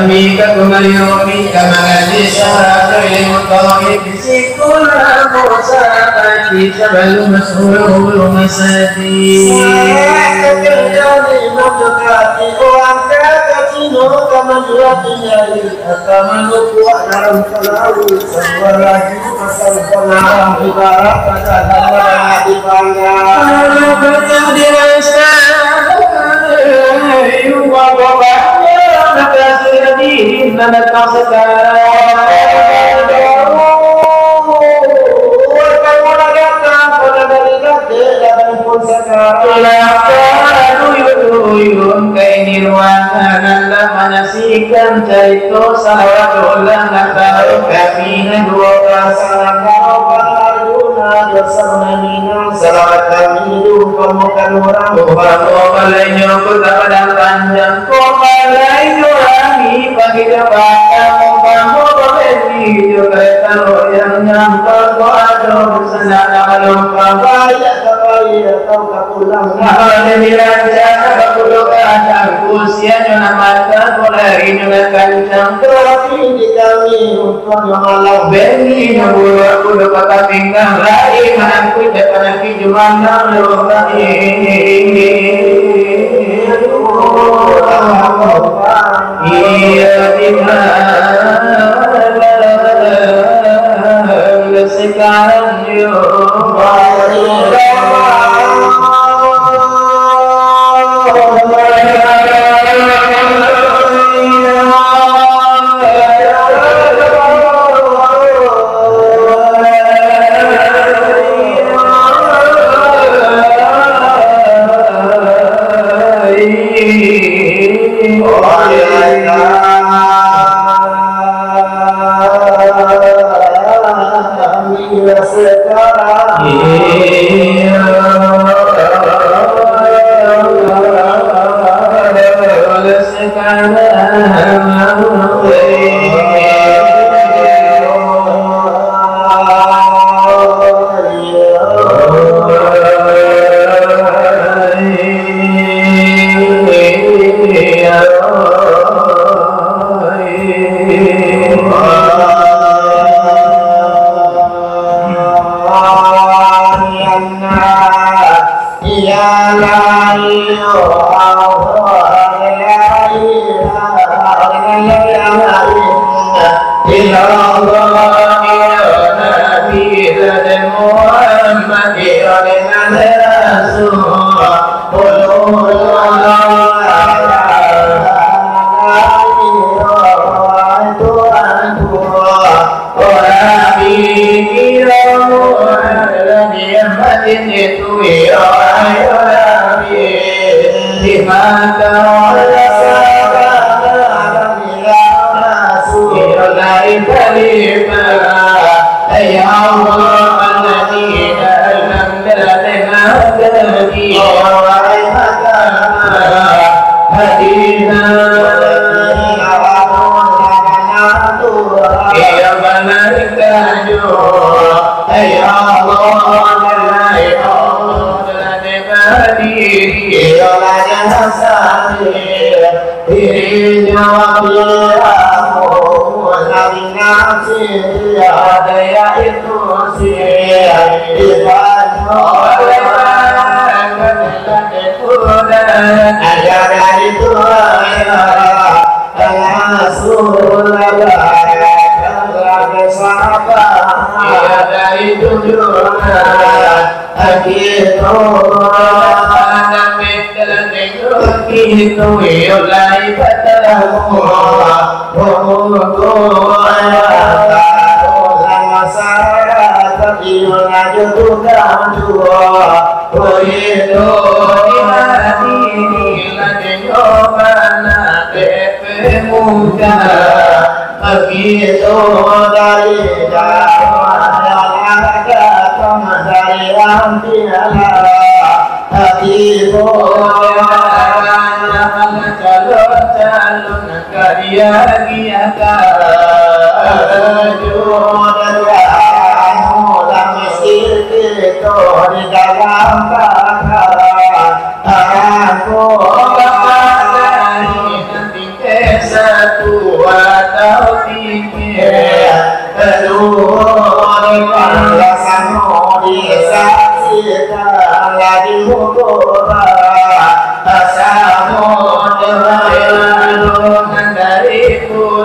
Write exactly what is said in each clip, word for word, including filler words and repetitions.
Mika kembali Robi ka mangaji sarato ilmu tauhid di sikulah Musa Baki sabalun masuak rumah sakik. Salah kato jadi mundurkan hati, urang ka kacino ka manjual tinggal, ka manukuak dalam perahu, sabuah lagi pasal pengarang ibarat kata dalam hati bangga. Kalau betul dirasa, Lah manyaksikan carito salawat ulang atau kami nan duo pasang. Salawat kami di umpamo kan urang, umpamo balainyo kota Padang Panjang, kota balainyo rami pagi jo patang, umpamo baberi jo kareta royang, nyampak ko ado sanak ka manumpang, baliak ka baliak atau ka pulang. Nah, jadi rancana bakudo ka atang, usianyo nan matang, kolarinyo nan kancang, tapi di kami Beni nyo buruak kudo patah pinggang, lai manangkui dek panakik jumandang lo lai. Iya, di mana sekarang yo? Bagitu dari jauah datang dari ampilah hatiku. Calon-calon ka diagiahkan. Tujuan anu lah masih itu di dalam kakak. Aku bakal dari nanti ke satu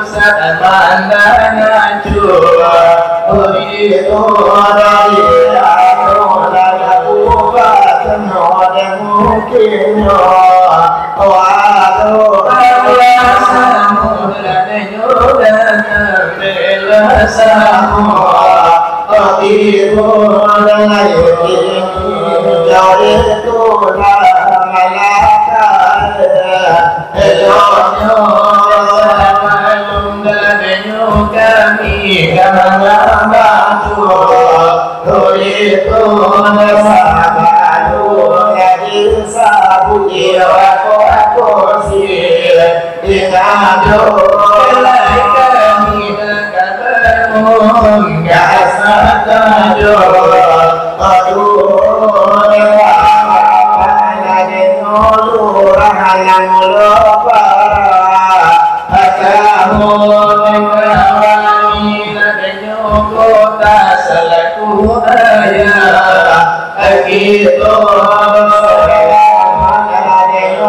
Samandangan jua, itu dari aku, dari aku bateno dan mungkinnyo. Waduh, Allah samu dan nyo dan bela samu. Itu dari itu dah malaka. Eloknyo sabalun dalanyo kami ka mangambang tu, tuli tu sabalun jadi sabuik ako-ako si inado lai kami ka bangun ka satajo. Aduh, Lurah nan mulo parah, kamu nan kawani, nan nyo kota salaku ayah. Kito salamat, nan nyo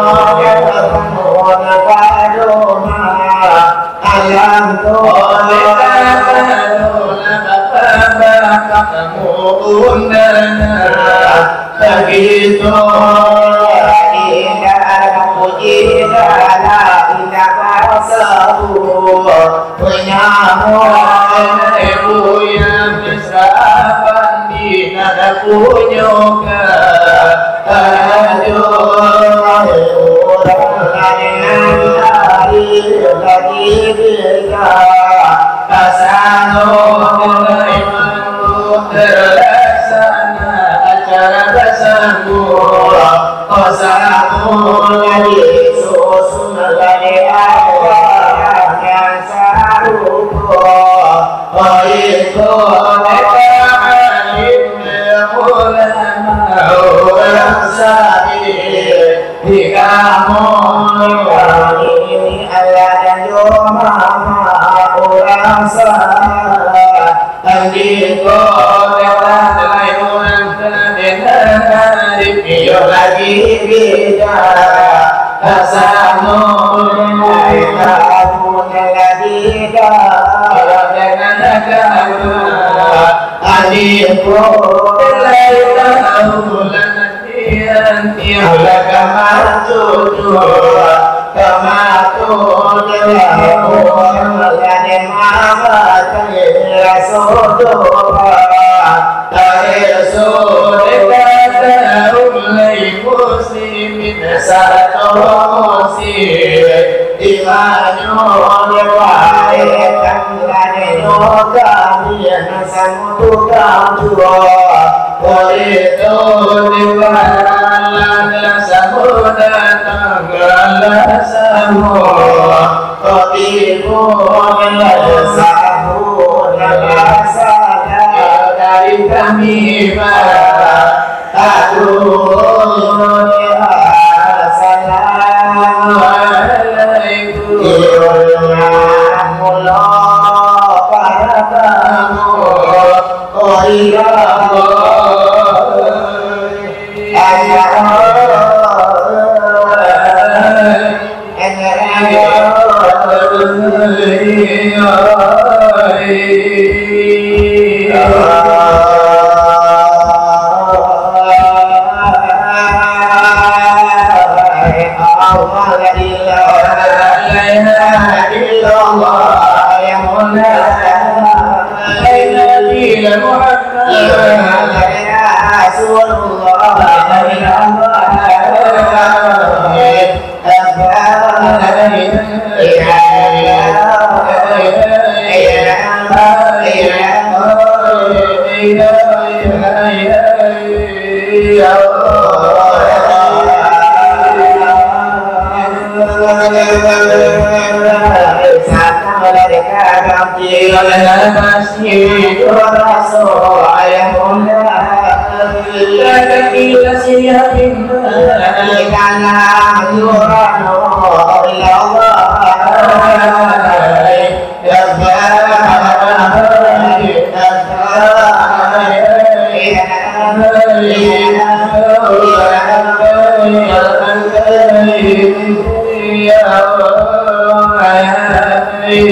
kota pado ma. Alam tu oleh kata tu lah bapak-bapak kamu undangan. Begitu indah puji dalam indah bahasa. Penyamun ibu yang besar pandina punyo ka rajo. Urang lain hari lagi bisa kasano mulai mantu terlaksana acara basambut. Basambut lagi susun lagi awak yang sarupo. Baik tu mereka alim ulama urang sabik. Di kamu kami ayah dan jo mama urang sa. Andiko dalam lain urang telah dengar. Iyo lagi bida. Kasano mulai tahu lagi dah. Kalau dengan agama. Andiko mulai tahu lah. Tiang lah ka matuju, ka matuju lah. Urang lah di mama tadi lah sodo. Tadi sodo kata ulai muslimin sarato muslim. Di manyo dia baik, kan lah di no kami yang Samo tukang juo, oleh tu di baralah samo datang, alah samo tibo, alah samo alah sadar dari kami, Pak. Aduh, assalamualaikum. Iyo, mula para tamu. Oh, iya, Allah. Ayah. Ayo,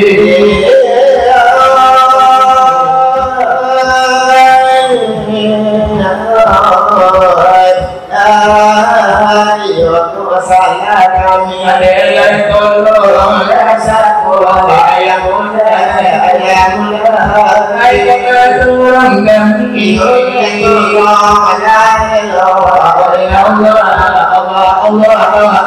tu salah kami. Ayo, tolong, ya, satu, ayah muda, ayah muda. Ayo, tolong kami. Ayo, tolong, ya Allah, Allah, Allah, Allah.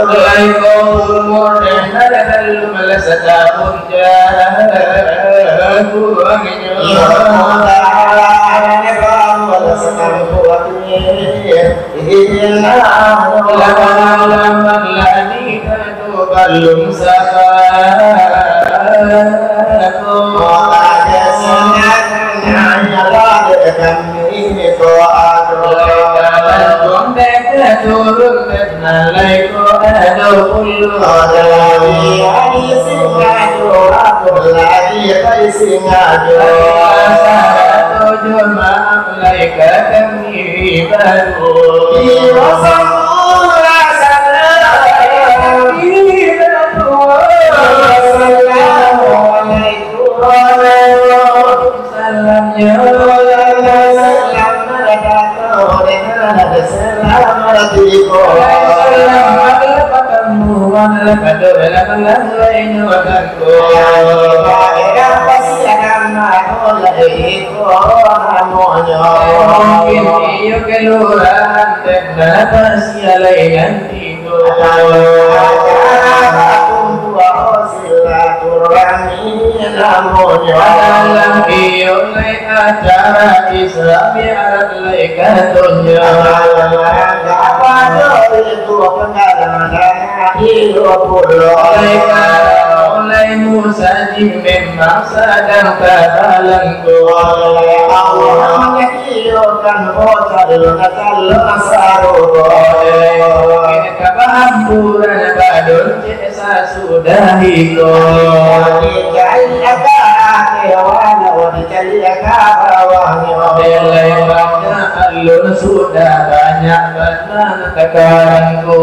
Lai ko umur dek nan lalu malas tahun jaguangnyo. Iyo, tahan, balas tahun. Laman-laman lah nikah tu balum sah. Lai kalantuang dek turun dek nan lai ko ado pulo. Lai singajo, lai singajo. Sarato jo maaf lai ka kami baru. Iyo, sambulah salam. Assalamualaikum. Waalaikumsalam. Salamnyo. Selamat datang, selamat tibo. Selamat batamu, selamat datang. Mungkin iyo kelurahan, dek nan pasti alai nan tigo. Acara bakumpua silaturahmi namonyo. Dalam iyo lai acara Isra Mi'raj lai katonyo. Kapado itu pangalaman iyo pulo. Lai karano lai musajik memang sadang tabalangko. Allah mangkiyokan hotel, hotel sarugo. Ka bahamburan badon cek sasudah iko. Dicaliak ka ake walau dicaliak ka bawahnyo. Belai banyak alun sudah banyak banang takarangko.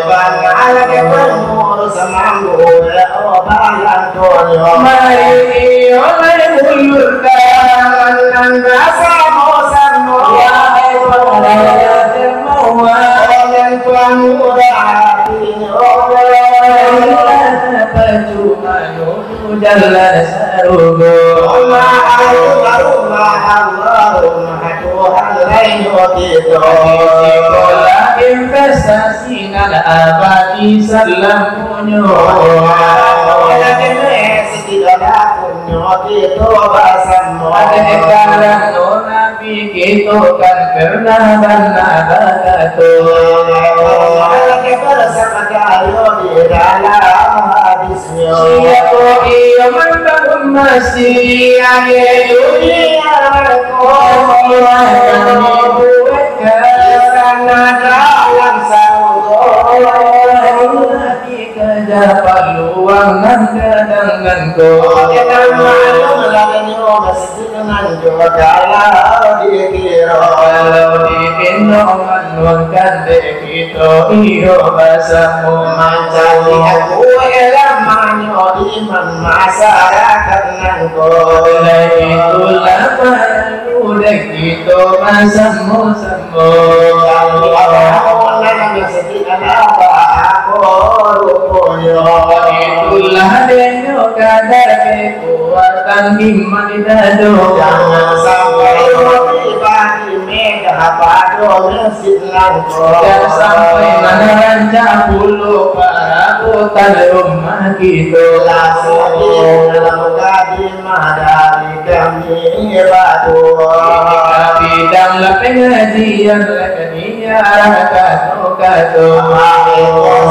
Banyak lagi pengurus mambu, oh, balantonyo. Mari iyo mengulurkan nan basamo-samo. Wahai para jamaah, dan pangurus hati. Pacuma nuju jalan sarugo. Rumah, rumah, Tuhan lainyo kito. Sikolah investasi nan abadi salamonyo. Sikolah kene sitio dakunyo kito basamo. Dek karano Nabi kito kan pernah bana bakato, Malah kita sama kayo di dalam hadisnyo. Siapo iyo mambangun masjid di dunia ko, Tuhan kami buatkan istana dalam sarugo. Dikajak paluang nan gadang nan ko. Oke, nama anu melalui masjid. Nan jo kalau dikiro, kalau dipinok manuangkan dek kito iyo basamo. Mancaliak kue lamanyo iman masyarakat nan ko. Lai itulah paralu dek kito basamo-samo. Kalau orang nan masih tidak apa-apa ruponyo. Itulah denyo kadar Kuatkan iman di dado. Jangan sampai roti bagi mega pado masjid nan ko. Jangan sampai manaranjak pulo parabotan rumah kito. Lah sadiah dalam kadimah dari kami baduo. Bidang lah pengajian lah kami. Iyo, kato-kato.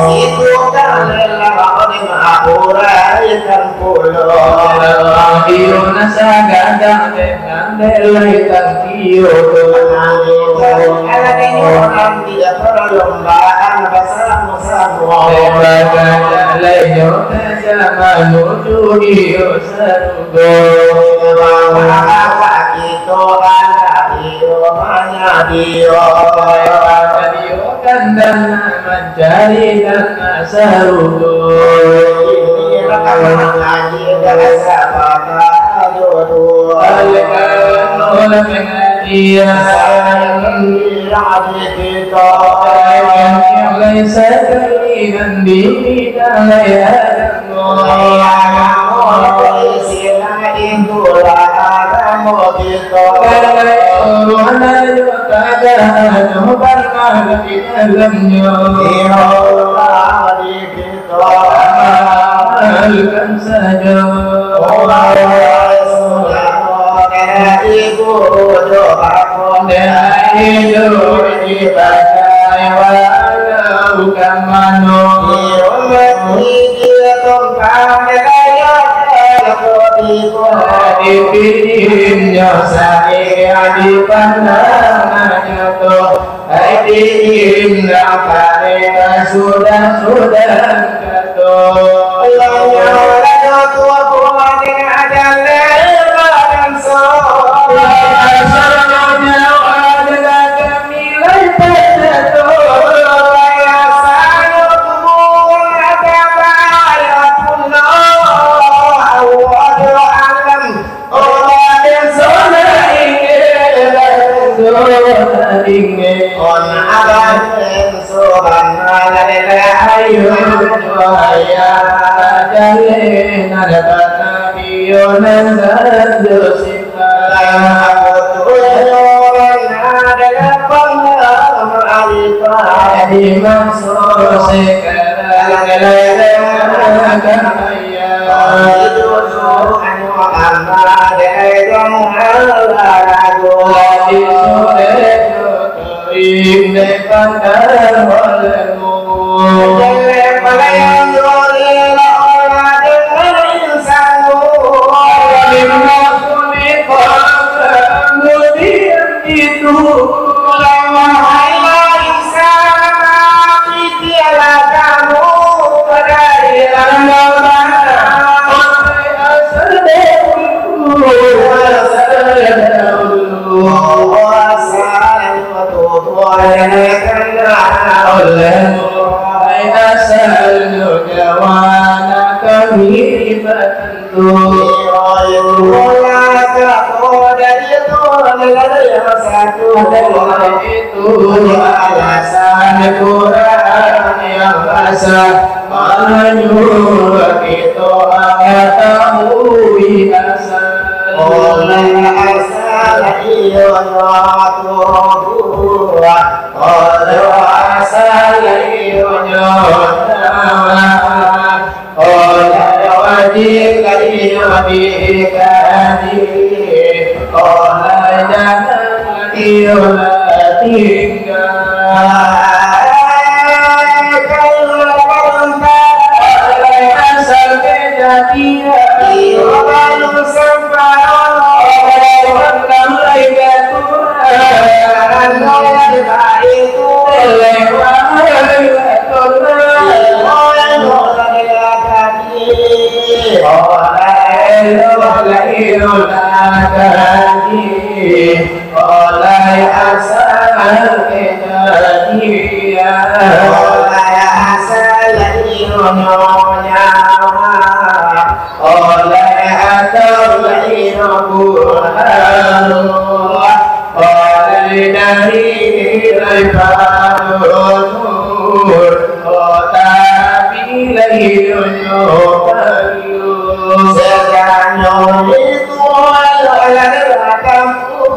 Situ kan lelah, Apurai kan pulo. Iyo nan sagadang dek nan dek lai tangkio tu. Aladinyo nan di perlombaan basamo-samo. Bagajak lai nyo tajam manuju iyo sarugo. Awak kito anak iyo manyadio. Iyo kandang mancari dana sarugo. Kini rakaman ngaji biasa bakal jodoh. Oleh karano pengajian. Sayang diri kito. Sayang yang lain sakali nan di dalam agamo. Agamo Islam itulah agamo kito. Kalau orang ayo tagak, anu bana di dalamnyo. Iyo, di kito. Amalkan sajo. Obai saudaro, dari guru jo bako, dari jo ibadah, walau ka mano. Di rumah, di dia tumpang, di kaya, di kota, di pirinyo, saya dipandang nyato. Ai diindak pareka sudah-sudah kato. Lalu rajo tua pulang dengan jalan badan so. Asal nyawa dengan kami lai terjatuh. Biasanya tubuh ada bayar pulau. Awal alam. Olah den sona ingin, den sona ingin. On abah den sona lele ayu, ayah jale nan tanah biyo nan sanjo sita. Aku tu nyoran adalah pangam alipah. Di mangso sekarang lele akan Itu lamah hai insan, mati tiada kamu dari lama. Asal dahulu, asal dahulu, asal tubuh yang kena oleh. Asal nyawa nak kami. Itu, itulah kato dari Tuhan dari satu. Itu alasan Quran yang basa manyuruh kito mangatahui asal. Oleh asal iyo tubuh, oleh asal iyo nyawa. Olah wajib ka iyo dikaji, olah jangan ka iyo lah tingga. Kalau lah parontak, olah asal kajadian, iyo balun samparono, olah pandang lai ka Tuhan, olah itu lewat. Oleh atau lain guru, oleh dari nilai panutur, oh, tapi lahirnyo perlu. Sedanyo itu adalah kampung.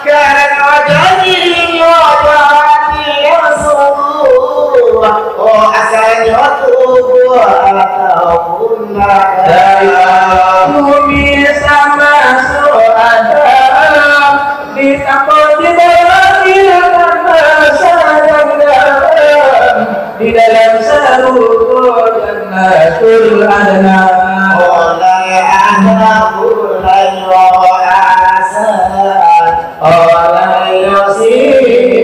Karena jadinyo hati yang sungguh, oh, asalnyo tubuh ataupun mata. Bumi sama so ada, di tempat di dalam, di dalam sadang dalam, di dalam sarugo jannah. Adna. Oleh anak bulan yo asa, oleh yo si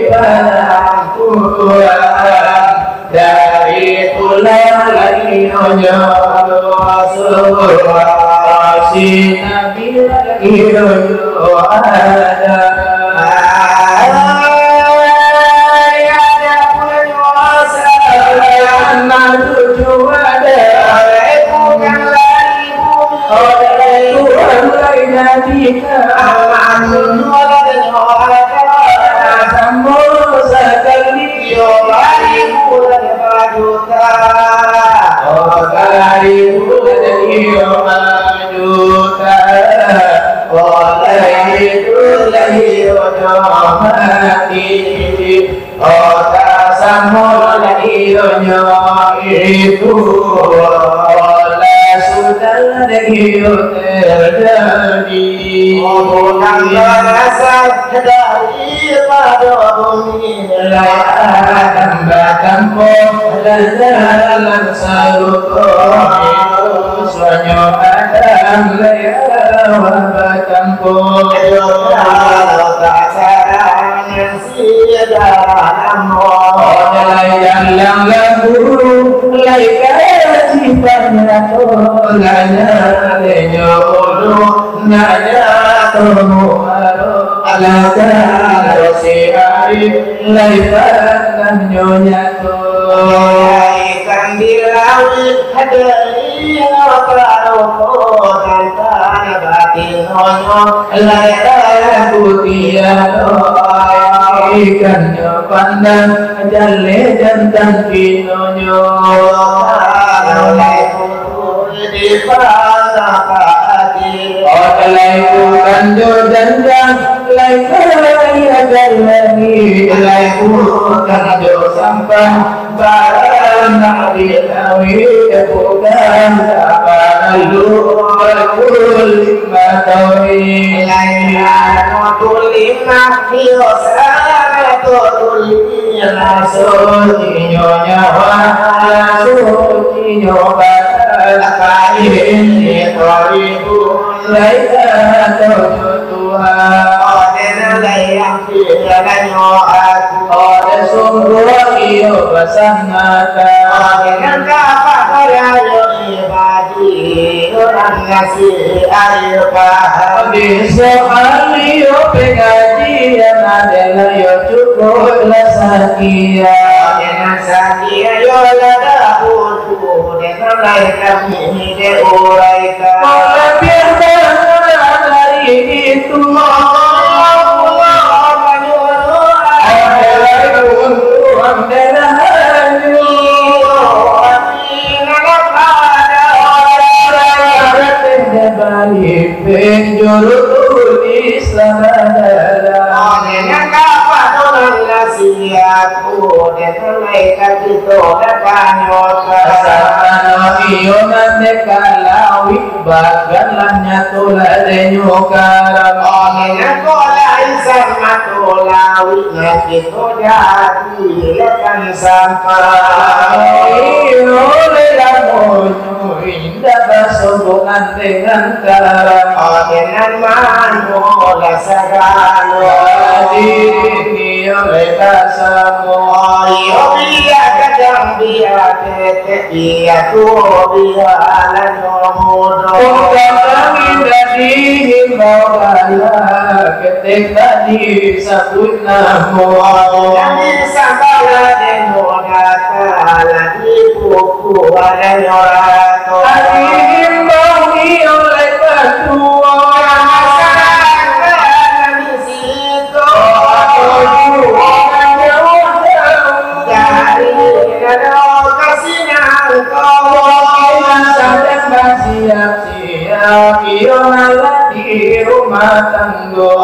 perempuan, dari tulang lainyo suruh si Nabi lainyo ada. Ayah ada punyo sayang, cucu ada. Bukan lagi bumi. Oh, dari Tuhan lain nanti. Amat cucu ada. Samo sakali. Iyo, baribu dan bajuta. Oh, baribu dan iyo bajuta. Oh, baribu dan iyo mati. Oh, tak samo lagi iyo itu. Oh, lah sudah lagi iyo terjadi. Oh, bukan alasan dari pado bumi. Lai Adam batampuah, lai jalan saruto. Suanyo Adam lai Hawa batampuah. Kalau tak sadar, si darah namo. Lai jalan lagu, lai kaji panyato. Nanya lenyo ulu, nanya tomo aro. Alah karo si ari, lai pandanyo nyato. Ikan di lauik, dari laut taroko, dan tanah batinonyo, lai laku tiado. Ikannyo pandang, jaleh jantan pinonyo. Kalau lai putus, Oh, lai bukan jo janjang, lai kaya jalani, lai bukan jo sampah, baranak di lawi, bukan paralu bakulik matawi. Lai anu tulimah, iyo sarato tulimah, sucinyo nyawa, sucinyo badan, kain di toribu, lai atau Tuhan. Ode nan lai ampia danyo aku. Ode sungguah iyo basangatan. Ode nan dapat barayo ibadi, urang nasi air paham. Di soal iyo pengajian adalah yo cukup lah sakia. Ode nan sakia yo lah dahulu. Malabiah dari itu, Allah manyuruh, adalah untuang dan hanyu. Tapi nalapada orang-orang yang balik penjuru tulis lah adalah. Dengan kapal orang nasi aku, Malaikat itu batanyo ka. Sabana iyo nan deka lawik, baganlah nyato lah denyo karam. Oke, nako lain sama tu lawik, nah kito jadi lekan sampah. Iyo, lelah monyo indak basobongan dengan karam. Oke, nan mano lah sagalo. Jadi, Iyo, lai ka samo. Iyo, bia gadang, bia ketek, bia tuo, bia lanyo mudo. Gadang indak diimbau bala, ketek tadi sabuik namo. Nan disambah lah deno data, lah dipuku lah deno rato. Diimbau iyo lai patuo. Siap-siap, iyo nan lah di rumah tanggo.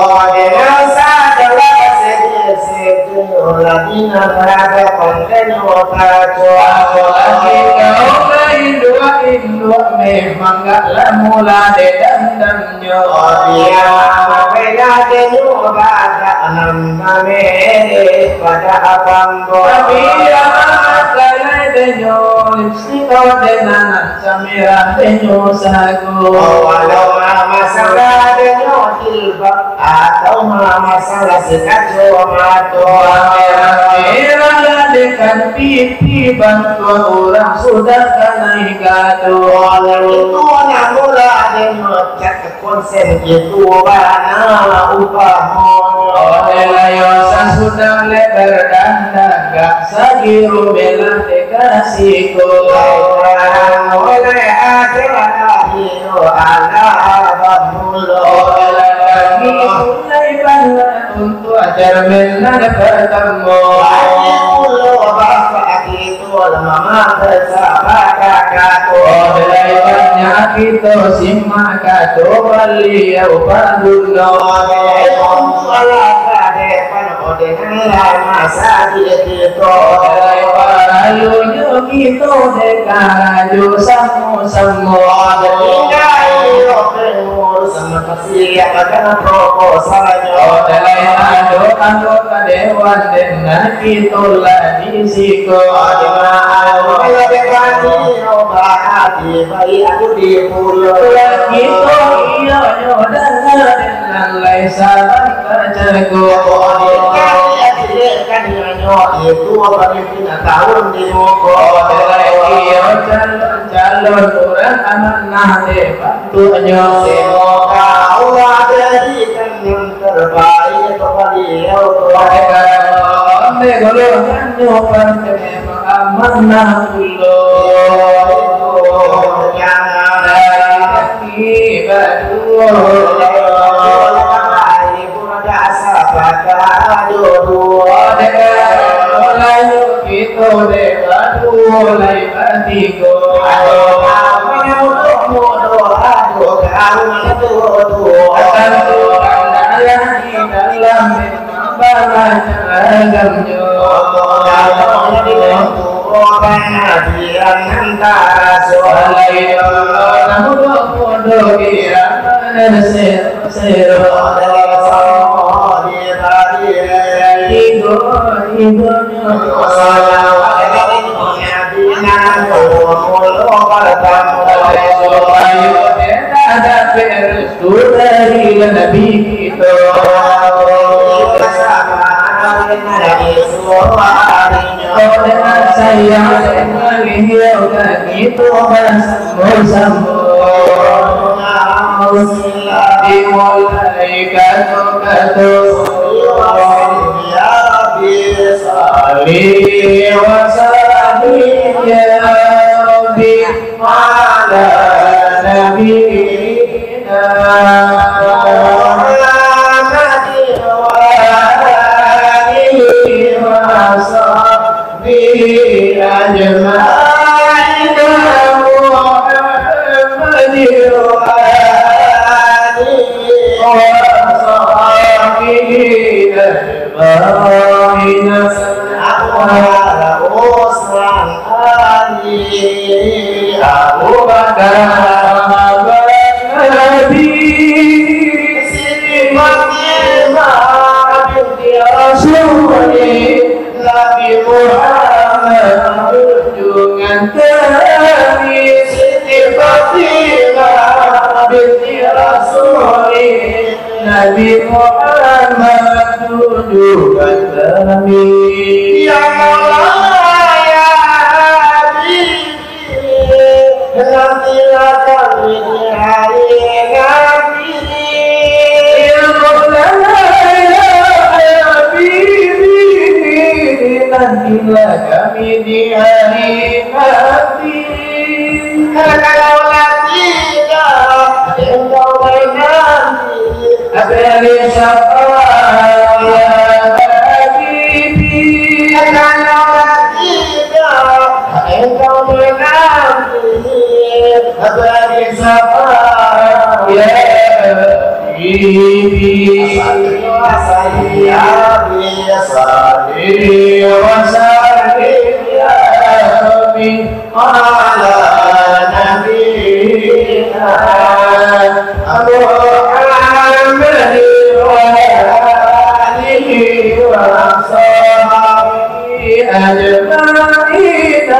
Apolagi kau lah induak-induak, memang gak lah mula dedam-dam. Nyo, bia makai lah denyo badak nan mamereh pada abang ko. Bia makai lah denyo Siko dek nan samirah denyo sago. Walau ma masalah denyo jilbab, atau ma masalah si kacomato. Merah-merah ladekan pipi, bantuak urang sudah kanai gado. Itu namo lah denyo cat. Konsen itu bana upamonyo. Odelah yo sasudah lebar dandan, gak sagiru melah dek kasiko. Oleh aja iyo ala bamulo. Odelah kami mulai bana untuak cermin nan partamo. Lagi pulo bapak Tuan mamakai sabaka kato. Odelah banyak kito simak kato Baliau paguno. Odelah untuak langkah depan, odelah lama sakik kito. Odelah paralunyo kito dek karajo samo-samo. Tingga iyo pengurus sama Siapakan proposal nyo? Odelah ado anggota dewan dek nan kito lah di siko. Odelah ado lebih kami obati baik aku di pulau. Lah kito iyo nyo danga dek nan lai saban tajago. Odelah kami acilik kan nyo itu pemimpin tahun di muko. Odelah iyo calon, calon urang amanah dek Tuhanyo. Semoga Allah jadikan yang terbaik untuk beliau. Oleh karena ambil golongan nyo panjang amanah pulo. Jangan lagi berdua. Dasar pakak jodoh. Dengan mulai kito dek baduo lai batigo. Ado kawan mudo-mudo, ado kawan tuo-tuo. Tantu pandai di dalam memang bamacam-macamanyo. Kalau di dalam tuo, pangajian nan taraso. Alai Allah, mudo-mudo kirang se- Siro adalah samo di tadi. Tigo-tigonyo. Supayo kita dapek restu dari Nabi kito. Dengan sayang, dengan beliau, kami tu bersama-sama. Dimulai kato-kato, ya Rabbi, salli wa sallim, ya Rabbi, ala nabiyyina Muhammadin wa alihi wa sahbihi ajma'in. Muhammadin wa alihi wa sahbihi ajma'in. Abu Bakar, Usman, Ali, Abu Bakar, sahabat Nabi, Siti Fatimah binti Rasulullah, Nabi Muhammad junjungan kami. Siti Fatimah binti Rasulullah, Nabi Muhammad tunjukkan kami. Ya Allah, ya Habibi, nantilah kami di hari nanti. Ya Maulana, ya Habibi, nantilah kami di hari nanti. Kalau tidak, engkau menanti. Beri syafaat, ya Habibi. Kalau tidak, engkau menanti. Beri syafaat, ya Habibi. Salli wa sallim, ya Rabbi, salli wa sallim, ya Rabbi. Ala nabiyyina Muhammadin wa alihi wa sahbihi ajma'in.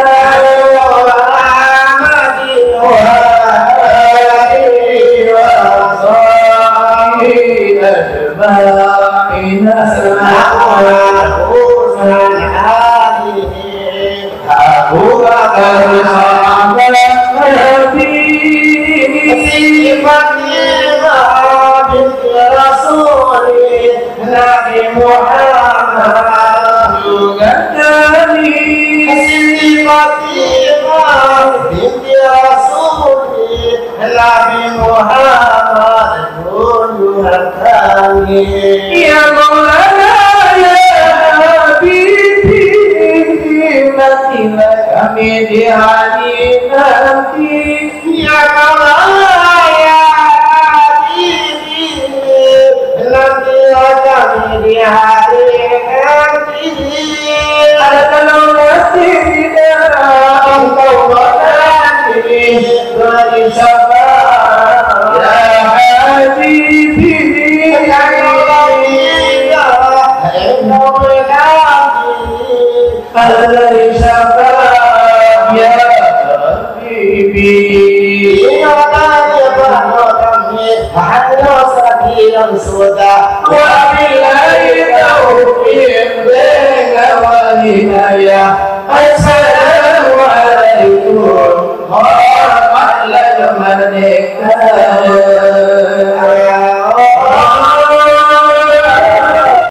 Siti Fatimah binti Rasul, Nabi Muhammad tunggakani. Siti Fatimah binti Rasul, Nabi Muhammad tunggakani. Ya Maulana, ya Habibi, matilah kami di hari nanti. Ya Maulana, ya Habibi, nantilah kami di hari nanti. Kalau nanti tidak engkau menanti, beri sabar, ya Habibi. Kalau tidak engkau menanti, beri sabar, ya Habibi. Ingat, ya Tuhan kami, hanya sakit yang sudah